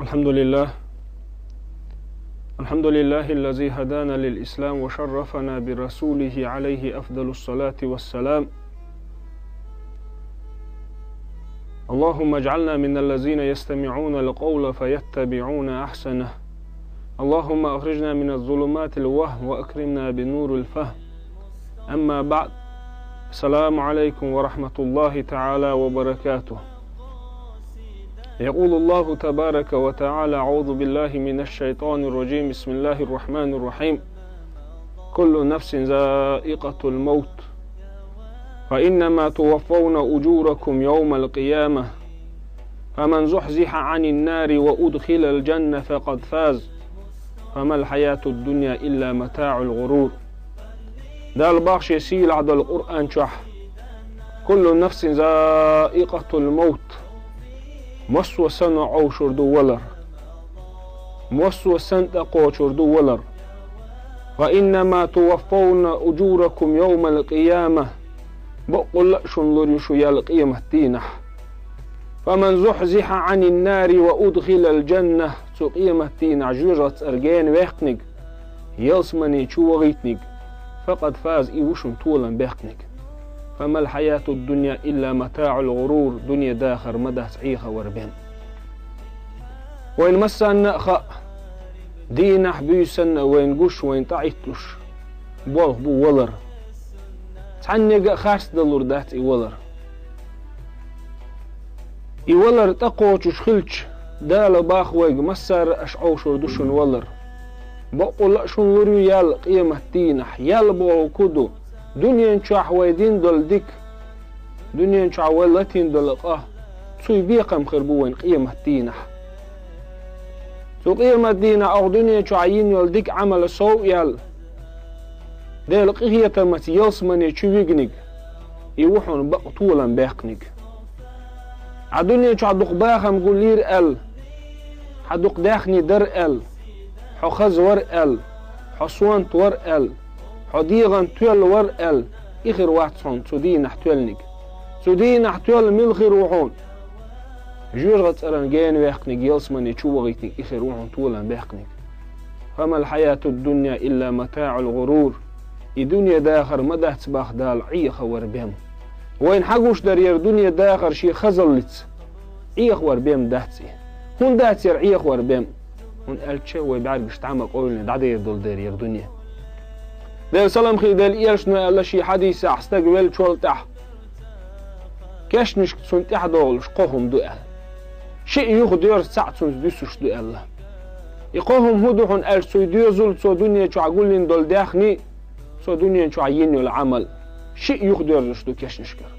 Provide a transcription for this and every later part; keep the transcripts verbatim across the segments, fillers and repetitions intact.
الحمد لله. الحمد لله الذي هدانا للإسلام وشرفنا برسوله عليه أفضل الصلاة والسلام. اللهم اجعلنا من الذين يستمعون القول فيتبعون أحسنه. اللهم أخرجنا من الظلمات الوهم وأكرمنا بنور الفهم. أما بعد. السلام عليكم ورحمة الله تعالى وبركاته. يقول الله تبارك وتعالى: أعوذ بالله من الشيطان الرجيم. بسم الله الرحمن الرحيم. كل نفس ذائقة الموت. فإنما توفون أجوركم يوم القيامة. فمن زحزح عن النار وأدخل الجنة فقد فاز. فما الحياة الدنيا إلا متاع الغرور. Дала бахше сийлахь долу Къуръан чохь: «Куллу нафсин заикъатул маут». Массо а санна Ӏовшур ду валар. Массо а санна тӀекхочур ду валар. «Ва иннама туваффавна уджуракум йовмал къияма». Баккъалла а шуна лур ю шу ял къемат дийнахь. «Фаман зухьзихьа Ӏанин нари ва удхилал джанна». Цу къемат дийнахь жоьжахатин цӀера гена ваьккхинарг, ялсамани чу вахийтинарг, «факъад фаз», и ву шуна толам баьккхинарг. «Фамал хьаятуд дунья илла матаӀул гӀурур», дуьне дахар ма дац Ӏехавар бен. Вайн массанна а хаьа, дийнахь буьйсанна а вайн гуш, вайн тӀаӀитталуш болх бу валар. Цхьаннега а харцдалур дац и валар. И валар тӀекхочуш хилча, Дала боху вайга: «Массара а аша Ӏовшур ду шуна валар. Баккъалла а шуна лур ю ял къемат дийнахь». Ял боху ку ду? Дуьнен чохь вай дина долу дика, дуьнен чохь вай латийна долу къа, цуьнан бекхам хир бу вайн къемат дийнахь. Цу къемат дийнахь оха дуьнен чохь йина йолу дика Ӏамал сов а яьлла, Делан къинхетамца ялсамани чу вигнарг, и ву хьуна бакъ толам баьккхинарг. Хьан дуьнен чохь дукха бахам гулйира аьлла, хьан дукха даьхни дара аьлла, хьо хаза вара аьлла, хьо сонта вара аьлла, хьо дегӀан тоьлла вара аьлла, и хир вац хьуна цу дийнахь тоьллинарг. Цу дийнахь тоьлла мила хир ву хьуна? Жоьжахатин цӀеран гена ваьккхинарг, ялсамани чу вахийтинарг, и хир ву хьуна толам баьккхинарг. «Фамал хьаятуд дунья илла матаӀул гӀурур». И дуьне дахар ма дац боху Дала Ӏехавар бен. Вайна хьан гуш дара яра дуьне дахар шен хазаллица? Ӏехавар бен дац и. ХӀунда дац яра Ӏехавар бен? ХӀунда аьлча вай бӀаьргаш дӀа ма къевлина дӀадер долу дера яра дуьне. Делан салам хилла Делан элчано аьлла шен хьадисехь: стаг веллачул тӀаьхьа кешнашка цунна тӀаьхьадогӀуш кхо хӀума ду аьлла. Шиъ юхадоьрзу, цхьаъ цуьнца дуьсуш ду аьлла. И кхо хӀума хӀун ду хьуна аьлча, цуьнан доьзал, цо дуьне чохь гулйина долу даьхни, цо дуьнен чохь йина йолу Ӏамал, шиъ юхадоьрзуш ду кешнашкара.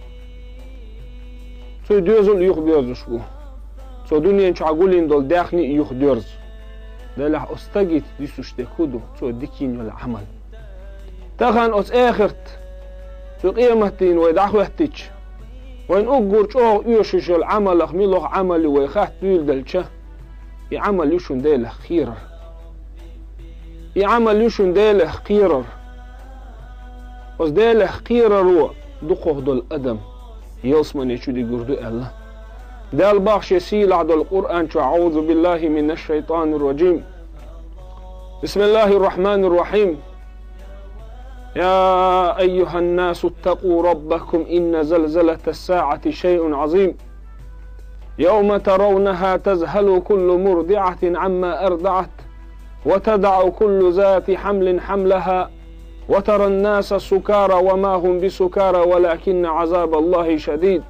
Цуьнан доьзал а юхабоьрзуш бу. Цо дуьнен чохь гулйина долу даьхни а юхадоьрзу. Делахь оцу стагица дуьсуш дерг хӀун ду? Цо дика йина йолу Ӏамал. Тахана оцу эхарт, цу къематдийна вай дӀахӀоьттича, вайн уггар чӀогӀа оьшуш йолу Ӏамалах муьлха Ӏамал ю вай хатта дуьйладелча, и Ӏамал ю шуна Делах кхерар. И Ӏамал ю шуна Делах кхерар. Оцу Делах кхераро дукхах долу адам ялсамани чу дигур ду аьлла. Дала боху шен сийлахь долу Къуръан чохь: «АӀузу биллахи минаш шайтанир ражим. Бисмиллахир рахманир рахим. Я айюханнасу ттакъу раббакум, инна залзалатас саӀати шайъун азим. Явма таравнахьа тазхьалу куллу мурдиӀатин Ӏамма ардаӀат, ва тадаӀу куллу зати хьамлин хьамлахьа, ва таран наса сукара, ва ма хьум бисукара, валакинна Ӏазабаллахьи шадид».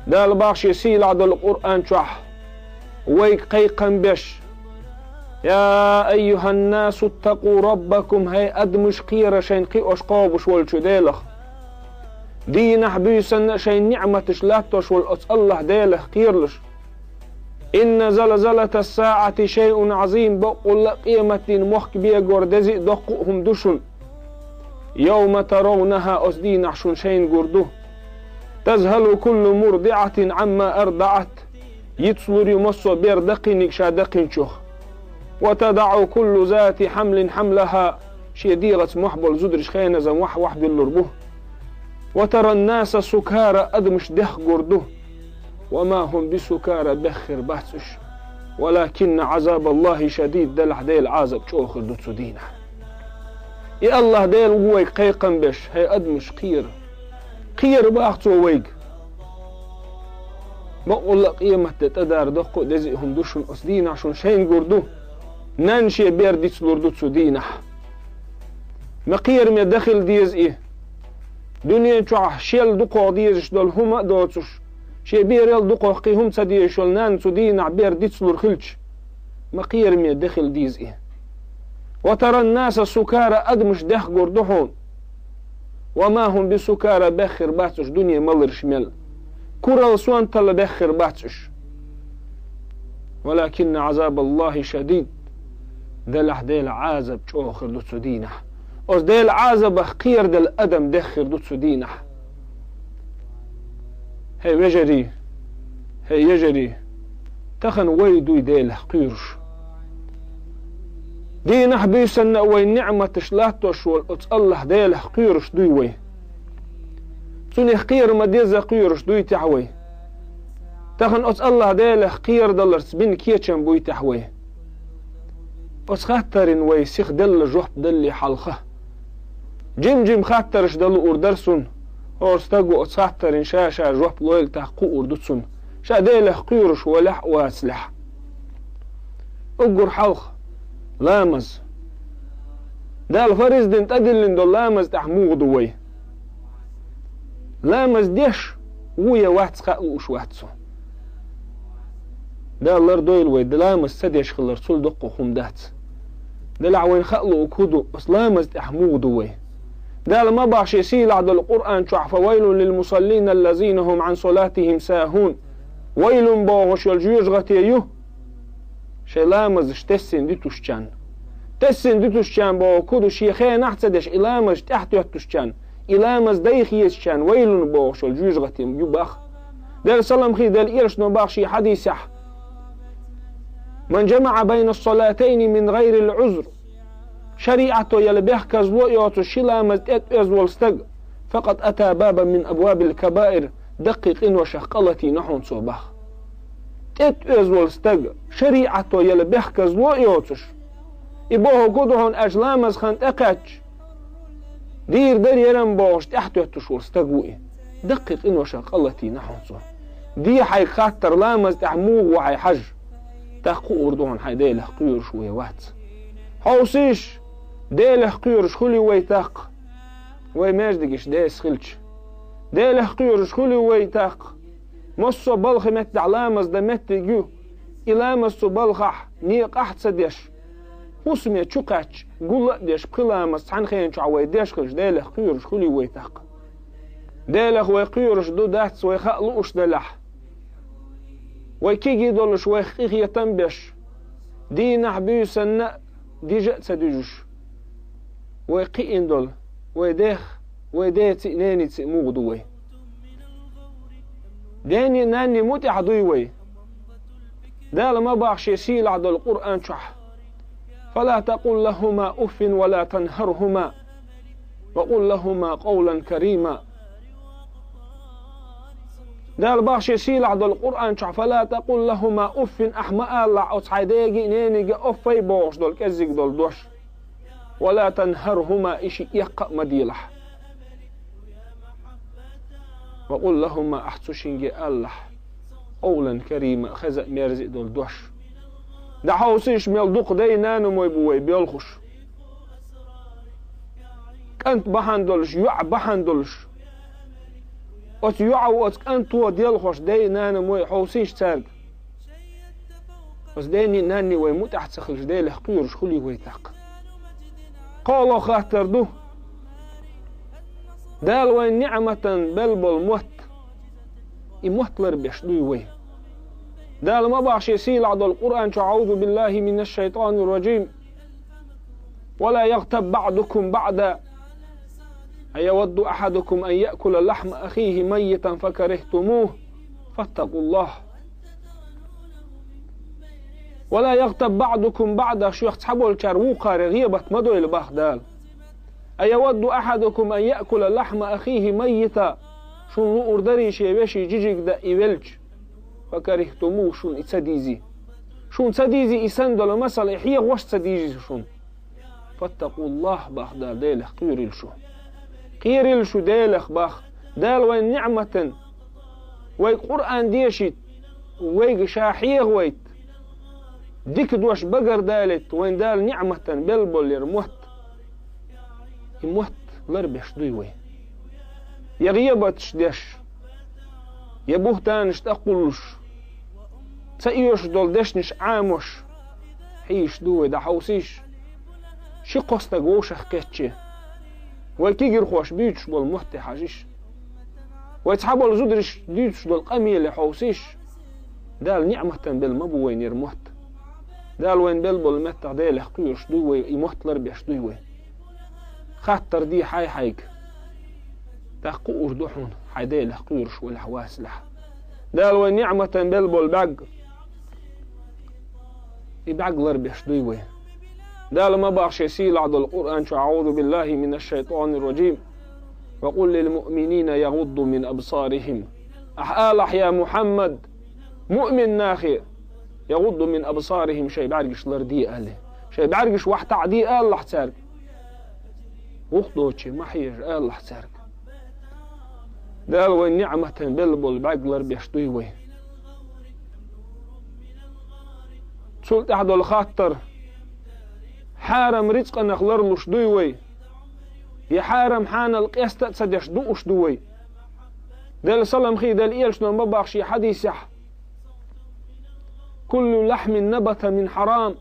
Дала боху шен сийлахь долу Къуръан чохь вайга кхайкхам беш: «Я айюханнасу ттакъу раббакум, хӀей адамаш, кхера шайна кхиош кхобуш волчу Делах. Дийнахь буьйсанна а шайна ниӀматаш латтош волу оцу АллахӀ Делах кхералаш. Инна залзалатас саӀати шайъун азим, баккъалла а къематдийнан мохк бегор деза а, доккха а хӀума ду шуна. Явма таравнахьа, оцу дийнахь шуна шайна гур ду. Тазхьалу куллу мурдиӀатин Ӏамма ардаӀат, йицлур ю массо а бер даккхийнарг ша даккхинчух. Ва тадаӀу куллу зати хьамлин хьамлахьа, шен дегӀаца мохь болу зударш хеназа мохь вахь биллур бу. Ва таран наса сукара, адамаш дехха гур ду. Ва ма хьум бисукара, беххар бац уьш. «ولكن عذاب الله شديد», делахь Делан Ӏазап чӀогӀа хир ду цу дийнахь. И АллахӀ Дела ву вайга кхайкхам беш: хӀей адамаш, кхера. Кхера бах Цо вайга. Бакъулла къематде тӀадара доккха а деза хӀума ду шуна, оцу дийнахь шуна шайна гур ду. Нанна шен бер дицлур ду цу дийнахь. Ма кхераме дан хила деза и. Дуьнен чохь шел дукхох дезаш долу хӀума а доцуш, шен берал дукхох кхин хӀума ца дезаш йолу нанна цу дийнахь бер дицлур хилча, ма кхераме дан хила деза и. «وترى الناس سكارى», адамаш дехгур ду хьуна. «وما هم بسكارى», беххир бац уьш дуьне маларш мел. Куралла, сонталла беххир бац уьш. «ولكن عذاب الله شديد», делахь Делан Ӏазап чӀогӀа хир ду цу дийнахь. Оцу Делан Ӏазабах кхераделла адам деххир ду цу дийнахь. ХӀей вежарий, хӀей ежарий, тахана вай дуй Делах кхоьруш. Дийнахь буьйсанна а вайн ниӀматаш латтош волу оцу АллахӀ Делах кхоьруш дуй вай. Цунах кхера ма-дезза кхоьруш дуй техьа вай. Тахана оцу АллахӀ Делах кхерадаларца бина кечам буй техьа вай. Оцу хаттарна вай сиха делла жоп далале хьалха, жим-жим хаттарш дан луур дара суна. ХӀора стага оцу хаттарна ша-ша жоп лойла тӀаккха хуур ду цунна, ша Делах кхоьруш валахь а, вацалахь а. Уггар хьалха, ламаз. Дала фарз дина тӀедиллина долу ламаз тӀехь муха ду вай? Ламаз деш ву я вац, хаа лууш вац цо. Дала лардойла вай, ламаз ца деш хилар цул доккха хӀума дац. Делахь вайна хаа луург хӀун ду, оцу ламаз тӀехь муха ду вай? Дала ма боху Шен сийлахь долу Къуръан чохь: «فويل للمصلين الذين هم عن صلاتهم ساهون». Вайлун бохуш йолу жоьжахате ю шайн ламазаш тесна дитушчарна. Тесна дитушчарна бохург хӀун ду? Шен хенахь ца деш и ламазаш тӀаьхьатоьттушчарна, и ламаз дайха езачарна вайлун бохуш йолу жоьжахате ю бах. Делан салам хи, Делан элчано бах шен хьадисехь: «من جمع بين الصلاتين من غير عذر». ШариӀато яла бехказло а йоцуш ши ламаз тӀетӀоьзна волу стаг, «فقد أتى بابا من أبواب الكبائر», даккхий къиношах къа латийна хьуна цо бах. ТӀетӀоьзна волу стаг, шариӀато яла бехказло а йоцуш. И бохург хӀун ду хьуна, аьлча, ламаз хан тӀекхаьчча, дийр дара ярам бохуш тӀаьхьатоьттуш волу стаг ву и. Даккхий къиношах къа латийна хьуна цо. Де хьайга хаттар, ламаз тӀехь муха ву хьо, хьажа. ТӀаккха хуур ду хьуна, хьайн Делах кхоьруш ву я вац. Хьовсийша, Делах кхоьруш хуьлий вай тӀаккха? Вай маьждигаш деса хилча, Делах кхоьруш хуьлий вай тӀаккха? Массо а балха меттехь ламаз дан меттиг ю. И ламаз цу балхахь некъахь а ца деш, хӀусаме чу кхаьчча, гул а деш, пхи ламаз цхьана хенан чохь вай деш хилча, Делах кхоьруш хуьлий вай тӀаккха? Делах вай кхоьруш ду, дац вай хаа лууш делахь, вай кегий долуш, вайх къинхетам беш, дийнахь буьйсанна а дижа а ца дуьжуш, вай кхиийна долу вай дех, вай деца а, ненаца а муха ду вай? Дений, нанний муьтӀахь дуй вай? Дала ма боху Шен сийлахь долу Къуръан чохь: «فلا تقل لهما أف ولا تنهرهما وقل لهما قولا كريما». Дала боху Шен сийлахь долу Къуръан чохь: «فلا تقل لهما أف», ахь ма алалахь оцу хьайн дега а, ненийга а «уффай» бохуш долу кӀеззиг долу дош. «ولا تنهرهما», и шиъ эккха а ма делахь. «وقل لهما», ахь цу шинге алалахь, «قولا كريما», хеза а, мерза а долу дош. ДӀахьовсийша, мел дукха дай-нанамой бу вай боьлхуш. КӀант бахьана долуш, йоӀ бахьана долуш. Оцу йоӀа, оцу кӀанто делхош дай-нанамой, хьовсийша цаьрга. Оцу дений, нанний вай муьтӀахь ца хилча, Делах кхоьруш хуьлий вай тӀаккха? КхоалгӀа хаттар ду: Дала вайн ниӀматан белла болу мотт, и мотт ларбеш дуй вай? Дала ма боху Шен сийлахь долу Къуръан чу: «أعوذ بالله من الشيطان الرجيم. ولا يغتب بعضكم بعضا. أيود أحدكم أن يأكل لحم أخيه ميتا فكرهتموه. فاتقوا الله. ولا يغتب بعضكم بعضا». Шух цхьаболчара вукхаре гӀебат ма дойла, бах Дала. «أيود أحدكم أن يأكل لحم أخيه ميتا». Шуна луур дарий шен вешин жижиг дан и велча? «فكرهتموه», шуна и ца дийзи. Шуна ца дийзи и санна долу масал, и хьехош а ца дийзи шуна. «Фаттакъуллахь», — бах Дала, Делах кхоьрийла шу. Кхерийла шу Делах, бах. Дала вайн ниӀматан, вай Къуръан дешийта, вайга ша хьехавайта, дика дош багардалийта, вайн Дала ниӀматан белла болу яра мотт. И мотт ларбеш дуй вай? Я гӀийбаташ деш, я буьхтанаш тӀекхуллуш, ца оьшуш долу дешнаш Ӏамош хьийзаш ду вай, дӀахьовсийша. Ши-кхо стаг вовшах кхетча, вай кегийрхоша буьйцуш болу мотте хьажийша. Вай цхьаболу зударша дуьйцуш долу къамеле хьовсийша. Дала ниӀматан белла ма бу вайнера мотт. Дала вайн белла болу меттах Делах кхоьруш дуй вай, и мотт ларбеш дуй вай? Хаттар де хьай-хьайга. ТӀаккха хуур ду хьуна, хьайн Делах кхоьруш валахь, вацалахь. Дала вайн ниӀматан белла болу бӀаьрг, и бӀаьрг ларбеш дуй вай? Дала ма бах шен сийлахь долу Къуръан чу: «АӀузу биллахьи минаш-шайтӀанир-ражим. Ва къул лил-муъминина ягӀудду мин абсарихьим». Ахьа алахь, я Мухьаммад, муъмин нахе: «ЯгӀудду мин абсарихьим», шайн бӀаьргаш ларде, аьлла. Шайн бӀаьргаш вахьтаӀаде, алахь, цаьрга. Вухадоцчу ма хьежа, алахь, цаьрга. Дала вайн ниӀматан белла болу бӀаьрг ларбеш дуй вай? Цул тӀаьхьа долу хаттар: хьарам рицкъанах ларлуш дуй вай? Я хьарам хьанал къеста а ца деш дууш ду вай? Делан салам хи Делан элчано ма бах шен хьадисехь: «Куллу лахьмин набата мин хьарам,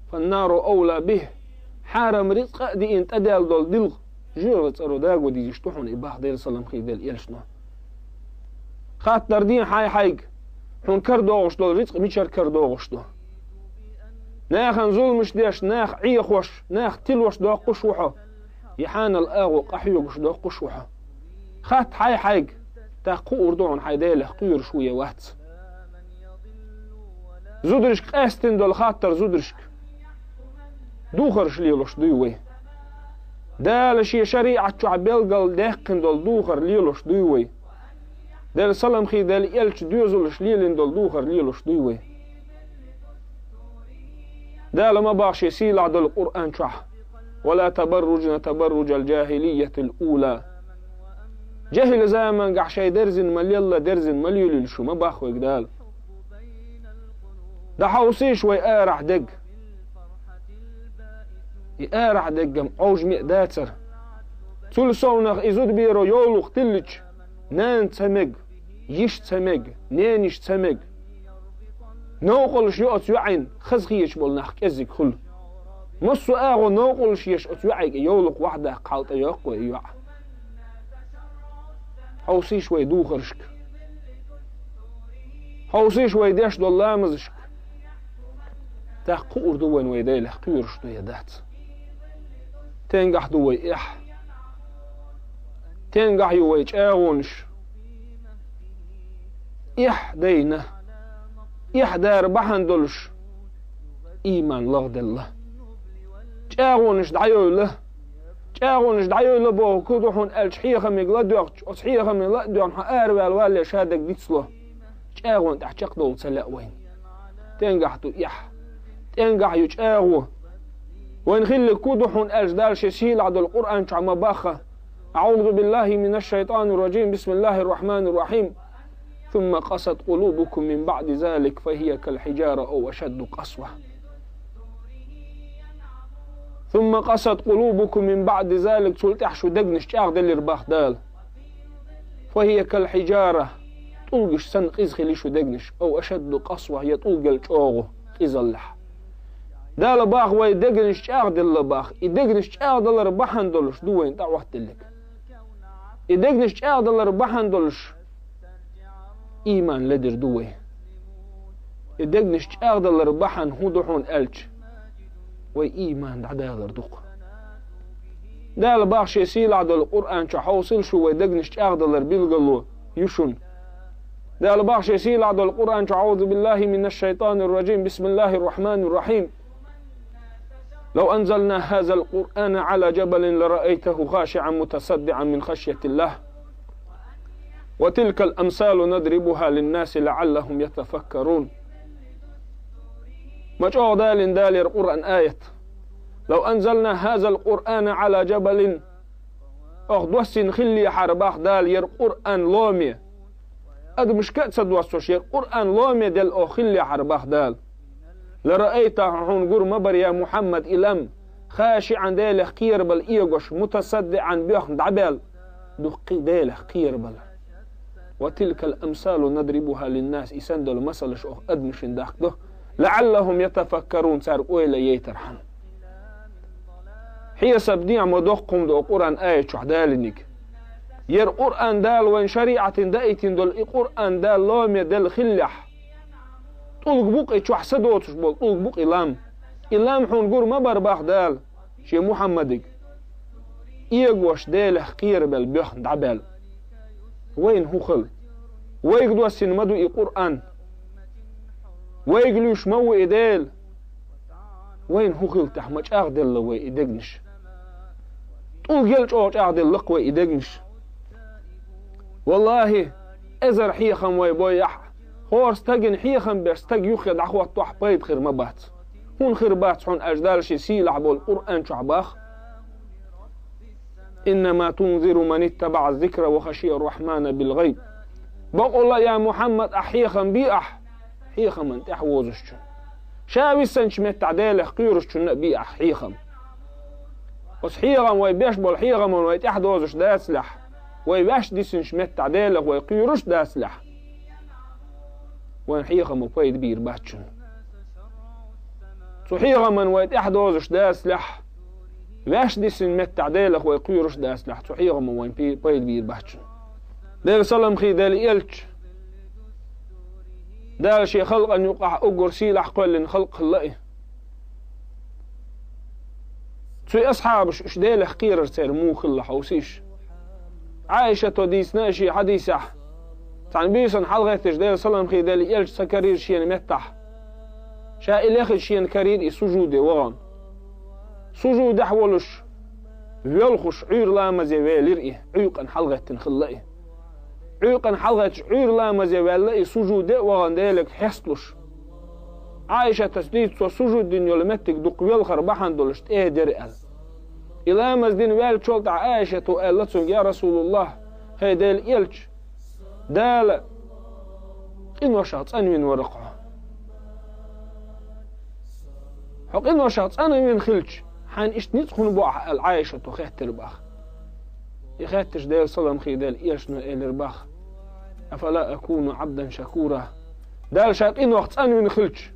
фаннару авла бихь». Хьарам рицкъа а диъна тӀедаьлла долу дилха жоьжахатин цӀаро даго дезаш ду хьуна, и бах Делан салам хи Делан элчано. Хаттар де хьай-хьайга: хьуна карадогӀуш долу рицкъ мичара карадогӀуш ду? Нахана зуламаш деш, нах Ӏехош, нах тилош доккхуш ву хьо? Я хьанал агӀо къахьоьгуш доккхуш ву хьо? Хатта хьай-хьайга, тӀаккха хуур ду хьуна, хьайн Делах кхоьруш ву я вац. Зударшка къаьстина долу хаттар зударшка: духарш лелош дуй вай? Дала шен шариӀат чохь белгалдаьккхина долу духар лелош дуй вай? Делан салам хи Делан элча доьзалш лелийна долу духар лелош дуй вай? Дала ма бах шен сийлахь долу Къуръан чохь: «Ва ла табарружна табарружал-жахьилийятил-ула». Жахьил замангахь шайн дерзина ма лелла, дерзина ма лелийла шу, ма бах вайга Дала. ДӀахьовсийша вай арахь дерг. И арахь дерг-м Ӏовжаме а дацара. Цул совнах и зудаберо йовлакх тиллича, нана ца мега, йиша ца мега, ненайиша ца мега. Новкъалш ю оцу йоӀана, хазахеташ болу нах кӀеззиг хуьлу. Массо а агӀо новкъалш еш оцу йоӀе йовлакх вахьдаккха хьал тӀейоккху вай и йоӀ. Хьовсийша вай духаршка. Хьовсийша вай деш долу ламазашка. ТӀаккха хуур ду вайн, вай Делах кхоьруш ду я дац. Тенгахь ду вай эхь? Тенгахь ю вай чӀагӀонаш? Эхь дайна, эхь дара бахьана долуш, ийман лагӀделла. ЧӀагӀонаш дӀайойла. ЧӀагӀонаш дӀайойла боху ку ду хьуна аьлча, хьехамиг ладоьгӀча, оцу хьехамиг ладоьгӀна хьо араваьлла валле ша дерг дицло. ЧӀагӀонна тӀехь чекхдовла ца лаьа вайна. ТӀенгахь ду эхь. ТӀенгахь ю чӀагӀо. Вайн хиллиг ку ду хьуна аьлча, Дала шен сийлахь долу Къуръан чохь ма баха: «АӀузу биллахьи минаш-шайтӀанир-ражим, бисмиллахьир-рахьманир-рахьим. Сумма къасат къулубукум мин баӀди залик, фахьия кал-хьиджара ав ашадду къасва». «Сумма къасат къулубукум мин баӀди залик», цул тӀаьхьа шун дегнаш чӀагӀделира, бах Дала. «Фахьия кал-хьиджара», тӀулгаш санна къиза хили шун дегнаш, «ав ашадду къасва», я тӀулгал чӀогӀа къизаллехь. Дала бах вай дегнаш чӀагӀделла, бах. И дегнаш чӀагӀдалар бахьана долуш ду вайна тӀаӀоттаделлиг. И дегнаш чӀагӀдалар бахьана долуш ийман ледир ду вай. И дегнаш чӀагӀдалар бахьана хӀун ду хьуна аьлча, вай ийман дӀадалар ду-кх. Дала бах шен сийлахь долу Къуръан чу: «Хьовсийла шу, вай дегнаш чӀагӀдалар билгало ю шуна». Дала бах шен сийлахь долу Къуръан чу: «АӀузу биллахьи минаш-шайтӀанир-ражим, бисмиллахьир-рахьманир-рахьим. Лав анзална хьазал-Къуръана Ӏала жабалин лараайтахьу хашиӀан мутасаддиӀан мин хашйатиллахь. Ва тилкал-амсалу надрибухьа линнаси лаӀаллахьум ятафаккарун». Ма чӀоагӀа далийна Дала яр Къуръан аят. «Лав анзална хазал Къуръана гӀала жабалин». Оха доссийна хиллехьара бах Дала яр Къуръан ломе. Адамашка а ца доссош яр Къуръан ломе делла оха хиллехьара бах Дала. «Лараайтаху», хьуна гур ма бара, я Мухьаммад, и лам, «хашиӀан», Делах кхерабелла эгош, «мутасаддиӀан», боьхна дӀабаьлла, дуккха Делах кхерабелла. «Ва тилкал амсалу надрибуха линнас», и санна долу масалаш оха адамашна дахка до, «лаӀаллахум ятафаккарун», цара ойла яйтархьама. Хьесап дехьа ма доккха хӀума ду оха Къуръан аят чохь далийниг. Яр Къуръан Дала вайн шариӀатан даийтина долу и Къуръан Дала ломе делла хиллехь, тӀулг бу-кх и чохь са доцуш болу, тӀулг бу-кх и лам. И лам хьуна гур ма бара бах Дала шен Мухьаммадиг. Эгош Делах кхерабелла боьхна дӀабаьлла. Вайна хӀун хилла? Вайга доссийна ма ду и Къуръан. Вайга луьйш ма ву и Дела. Вайна хӀун хилла тӀехь, ма чӀагӀделла вай и дегнаш. ТӀулгел чӀогӀа чӀагӀделла-кх вай и дегнаш. Валлахи, эзар хьехам вай бойахь, хӀора стагана хьехам беш стаг юххе дӀахӀоттахь, пайда хир ма бац. ХӀунда хир бац хьуна аьлча, Дала шен сийлахь болу Къуръан чохь бах: «Иннама тунзиру ман иттабаӀа ззикра ва хашия ррахьмана билгӀайб». Бакъалла, я Мухьаммад, ахь хьехам бе ахь хьехаман тӀаьхьа возучунна. Ша висанчу меттехь Делах кхоьручунна а бе ахь хьехам. Оцу хьехам вай беш болу хьехаман вай тӀаьхьа дозуш дацалехь, вай ваьш дисинчу меттехь Делах вай кхоьруш дацалехь, вайн хьехамо пайда бийр бац шуна. Цу хьехаман вай тӀаьхьа дозуш дацалехь, ваьш дисина меттехь Делах вай кхоьруш дацалехь, цу хьехамо вайн пи-, пайда бийр бац шуна. Делан салам хи Делан элча, Дала шен халкъана юкъахь уггар сийлахь кхоьллина халкъ хилла и. Цуьнан асхьабаш уьш Делах кхерар церан муха хилла хьовсийша. Ӏайшато дийцина шен хьадисехь, цхьана буьйсанна хьалагӀетташ Делан салам хи Делан элча ца карийра шена меттахь. Ша и лехача шена карийра и сужуде вахана. Сужудехь волуш, воьлхуш Ӏуьйра ламазе велира и, Ӏуьйкъана хьалагӀеттина хилла и. Ӏуьйкъана хьалагӀетташ Ӏуьйра ламазе ваьлла и, сужуде а вахана Делага хьесталуш. Ӏайшатас дийца цо сужуд дина йолу меттиг дукха велхар бахьана долуш тӀе а дира аьлла. И ламаз дина ваьллачул тӀаьхьа Ӏайшато аьлла цуьнга: «Я Расулаллах, хӀай Делан элча, Дала къиношах цӀанвина вара-кх хьо. Хьо къиношах цӀанвина хилча, хьайна иштта ницкъ хӀунда бо ахь?» аьлла Ӏайшато хеттира бах. И хетташ Делан салам хи Делан элчано элира бах: «Афала акуну Ӏабдан шакура?» Дала ша къинойх цӀанвина хилча,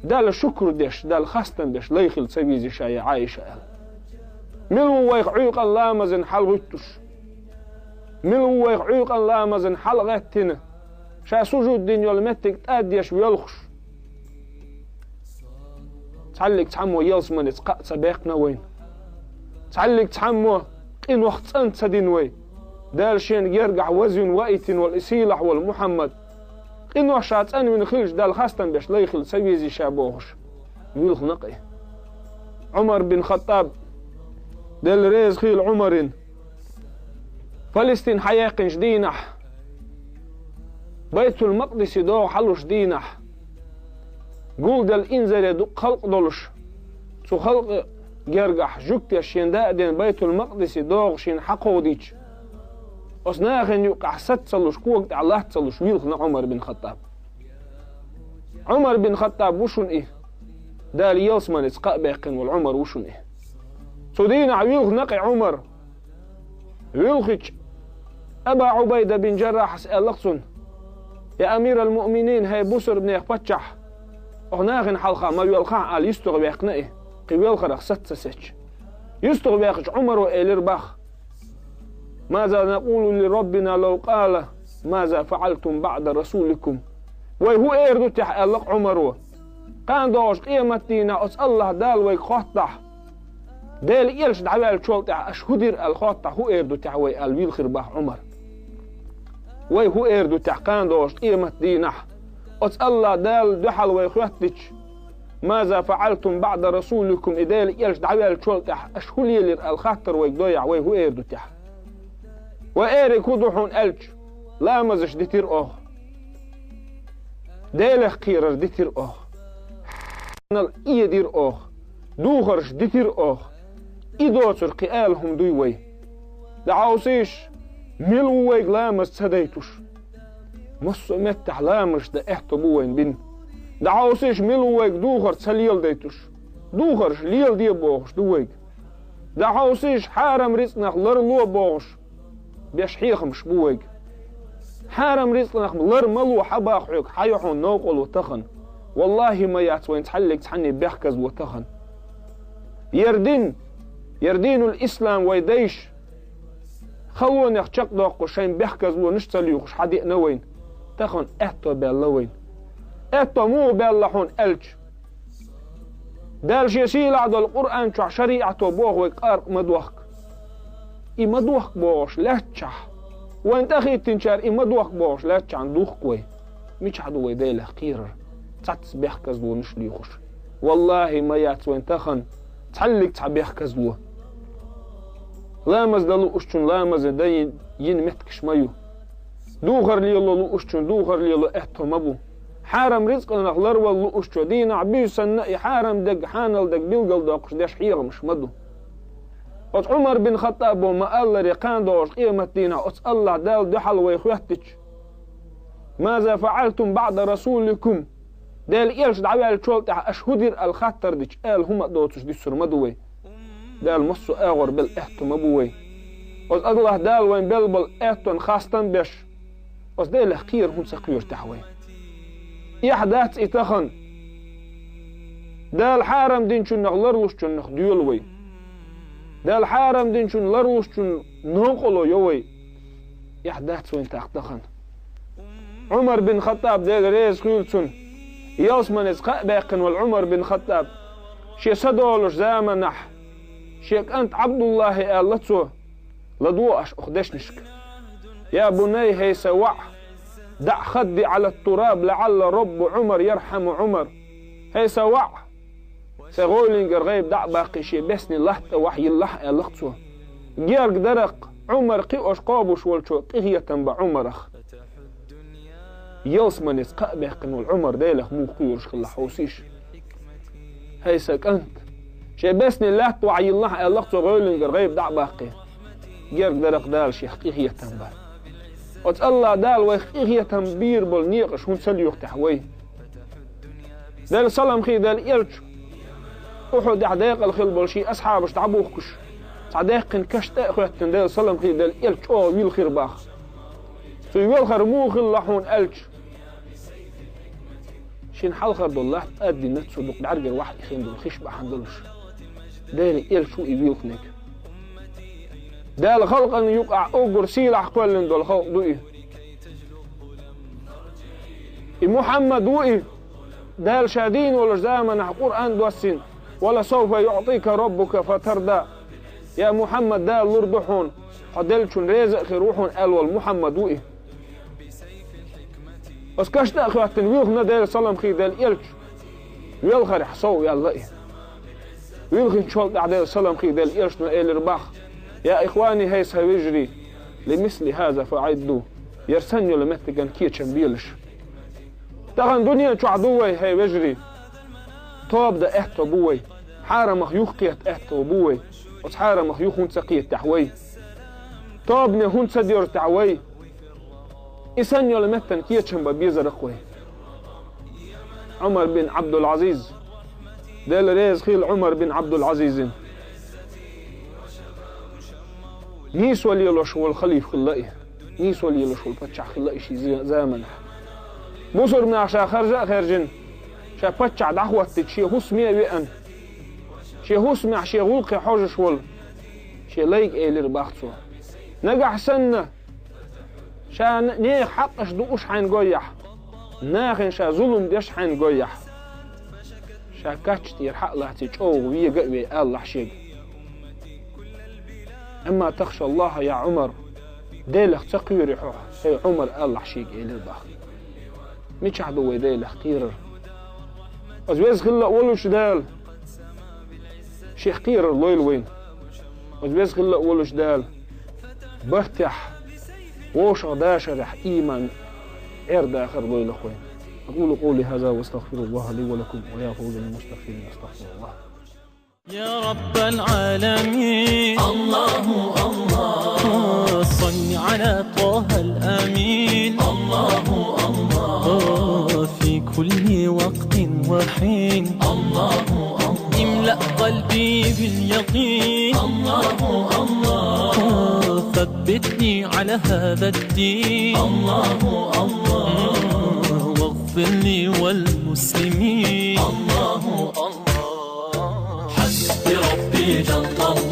Далла шукур деш, Далла хастам беш лай хила ца везий ша, я Ӏайша, аьлла. Мила ву вайх Ӏуьйкъан ламазан хьалагӀуьттуш? Мила ву вайх Ӏуьйкъан ламазан хьалагӀеттина, ша сужуд дина йолу меттиг тӀаддеш воьлхуш? Цхьаллиг цхьаммо ялсаманица кхаъ ца баьккхина вайна. Цхьаллиг цхьаммо къинойх цӀан ца дина вай. Дала шена гергахь вазвина ваийтина волу и сийлахь волу Мухьаммад къинойх ша цӀанвина хилча, Далла хастам беш лай хила ца везий ша бохуш, вилхина-кх и. Ӏумар бин Хаттаб, Дела реза хила Ӏумарина, Палестин хьаяьккхинчу дийнахь, Байтул-Макъдисе догӀа хьалуш дийнахь, гулделла инзаре дукха халкъ долуш, цу халкъан гергахь жуьгтеш шен даа ден Байтул-Макъдисе догӀа шена хьакховдийча, оцу нахана юккъехь саца ца луш, кога тӀехь латта ца луш вилхина Ӏумар бин Хаттаб. Ӏумар бин Хаттаб ву шуна и. Дала ялсаманица кхаъ баьккхина волу Ӏумар ву шуна и. Цу дийнахь вилхина-кх и Ӏумар. Вуьлхича, Аба Ӏубайда бин Джаррахьас аьлла-кх цунна: «Я амирал-муъминин, хӀай бусурбанех паччахь, оха нахана хьалха ма воьлхахь», аьлла, юьстагӀ ваьккхина и, кхин велхарх саца ца сецча. ЮьстагӀ ваьккхича, Ӏумаро элира бах: «Маза накъулу ли Раббина лав къала: маза фаъалтум баъда расуликум?» Вай хӀун эр ду техьа, аьлла-кх Ӏумаро. Кхана догӀуш къематдийнахь оцу АллахӀ Дала вайга хоттахь, Делан элча дӀаваьллачул тӀаьхьа аша хӀун дира аьлла хоттахь, хӀун эр ду техьа вай аьлла, вилхира бах Ӏумар. Вай хӀун эр ду техьа кхана догӀуш къематдийнахь, оцу АллахӀ Дала дуьхьал вай хоьттича: «Маза фаъалтум баъда расуликум», и Делан элча дӀаваьллачул тӀаьхьа аша хӀун лелира аьлла хаттар вайга дойахь, вай хӀун эр ду техьа? Вай эриг хӀун ду хьуна аьлча, ламазаш дитира оха. Делах кхерар дитира оха. Нал ийдира оха, духарш дитира оха. И доцург кхин ала хӀума дуй вай? ДӀахьовсийша, мила ву вайга ламаз ца дайтуш? Массо а меттехь ламазаш дан аьтто бу вайна бина. ДӀахьовсийша, мила ву вайга духар ца леладайтуш? Духарш леладе бохуш ду вайга. ДӀахьовсийша, хьарам рицкъанах ларло бохуш беш хьехамаш бу вайга. Хьарам рицкъанах лар ма ло, хьан бах хьоьга, хьан ю хьуна новкъарло тахана. Валлахи, ма яц вайн цхьаллиг цхьанне бехказло тахана. Яр дин, яр динул ислам вай дайша, халонех чекхдоккхуш шайн бехказлонаш ца лоьхуш хьадеана вайна. Тахана аьтто баьлла вайна. Аьтто муха баьлла хьуна аьлча, Дала шен сийлахь долу Къуръан чохь шариӀато боху вай къаркъа ма дохка. И ма дохка бохуш лаьттачохь, вайн тӀехӀиттинчара и ма дохка бохуш лаьттачохь духку вай. Мичахь ду вай Делах кхерар? Цхьацца бехказлонаш лоьхуш. Валлахи, ма яц вайн тахана цхьаллиг цхьа бехказло. Ламаз дан луушчун ламаз дан йина меттигаш ма ю. Духар лело луушчун духар лело аьтто ма бу. Хьарам рицкъанах ларвала луушчо дийнахь буьйса санна и хьарам дерг, хьанал дерг билгалдоккхуш деш хьехамаш ма ду. Оцу Ӏумар бин Хаттабо ма-алларе кхана догӀуш къематдийнахь оцу АллахӀ Дала дуьхьал вай хоьттича: «Маза фаӀалтум баӀда расуликум?» Делан элча дӀаваьллачул тӀаьхьа аша хӀун дира аьлла хаттар дича, ала хӀума а доцуш дуьсур ма ду вай. Дала массо а агӀор белла аьтто ма бу вай. Оцу АллахӀ Дала вайн белла болу аьттон хастам беш, оцу Делах кхера хӀун ца кхоьру тӀехь вай? Эхь дац и тахана. Дала хьарам динчуннах ларлушчуннах доьлу вай. Дала хьарам динчун ларлушчун новкъарло йо вай. Эхь дац вайн тӀаккха тахана. Ӏумар бин Хаттаб, Дела реза хуьлу цунна, ялсаманица кхаъ баьккхина волу Ӏумар бин Хаттаб, шен са долуш заманахь, шен кӀант ӀабдуллахӀе аьлла цо: «ЛадогӀа аш оха дешнашка. Я бунай, хӀей сан воӀ, даӀ хадди Ӏала тураб, лаӀалла роббу Ӏумар ярхьаму Ӏумар». ХӀей сан воӀ, сайн гӀовлингара гӀайба дӀа а баккхий, шен бесни латта вахь йиллахь, аьлла-кх цо. Герга дара-кх, Ӏумар кхиош кхобуш волчо къинхетам бан Ӏумарах. Ялсаманица кхаъ баьккхина волу Ӏумар Делах муха кхоьруш хилла хьовсийша. ХӀей сан кӀант, шен бесни латта вахь йиллахь, аьлла-кх цо гӀовлингара гӀайба дӀа а баккхий. Герга дара-кх Дала шех къинхетам бан. Оцу АллахӀ Дала вайх къинхетам бийр болу некъаш хӀунда ца лоьху тӀехь вай? Делан салам хи Делан элча, Ухьудехь декъала хилла болу шен асхьабаш дӀабухкуш, цхьа даьккхина каш тӀе а хӀоьттина, Делан салам хи Делан элча чӀогӀа вилхира бах. Цуьнан велхар муха хилла хьуна аьлча, шина хьалхара долу латта тӀаддина цо дукха дӀаьргара вахь ихина долу хиш бахьана долуш. Делан элча ву и вилхинарг. Дала халкъана юкъахь уггар сийлахь кхоьллина долу халкъ ду и. И Мухьаммад ву и. Дала ша дийна волуш заманахь Къуръан доссийна: «Ва ла савфа юӀтика роббука фатарда». Я Мухьаммад, Дала лур ду хьуна, хьо деллачун реза а хир ву хьуна аьлла волу Мухьаммад ву и. Оцу каш тӀе а хӀоьттина, вилхина Делан салам хи Делан элча. Велхарехь сов ваьлла и. Вилхинчул тӀаьхьа Делан салам хи Делан элчано элира бах: «Я ихвани, хӀей сан вежарий, ли мисли хаза фаӀидду». Яр санна йолу меттиган кечам белаш. Тахана дуьнен чохь ду вай, хӀей вежарий. Тоба дан аьтто бу вай. Хьарамах юхакхета аьтто бу вай. Оцу хьарамах юха хӀунда ца кхета тӀехь вай? Тобане хӀунда ца доьрзу тӀехь вай? И санна йолу меттан кечам бан безара-кх вай. Ӏумар бин Ӏабдул-Ӏазиз, Дела реза хила Ӏумар бин Ӏабдул-Ӏазизин, нийсо лелош волу халифа хилла и, нийсо лелош волу паччахь хилла и шен зе-, заманахь. Бусурманех ша харжа а хаьржина, ша паччахь дӀахӀоттича, шен хӀусаме а веана, шен хӀусамехь шен гӀуллакхе хьожуш волу шен лайга элира бах цо: «Нагахь санна, ша н-, нехан хьакъаш дууш хьайна гойяхь, нахана ша зулум деш хьайна гойяхь, ша кач тӀера хьа а лаций, чӀогӀа вега а вей», алалахь шега. «Амма тахша Аллаха, я Ӏумар, Делах ца кхоьрий хьо, хӀей Ӏумар?» алалахь шега элира бах. Мичахь ду вай Делах кхерар? Оцу веза хилла а волуш Дала шех кхерар лойла вайна. Оцу веза хилла а волуш Дала бартехь, вовшах дашарехь ийман Ӏер дахар лойла-кх вайна. أقول قولي هذا وأستغفر الله لي ولكم، ويا فوز المستغفرين، أستغفر الله. يا رب العالمين، الله، الله، صل على طه الأمين، الله، الله، في كل وقت وحين، الله، الله، املأ قلبي باليقين، الله، الله، ثبتني على هذا الدين، الله، الله، واغفر لي والمسلمين، الله، الله. حسبي ربي جل الله.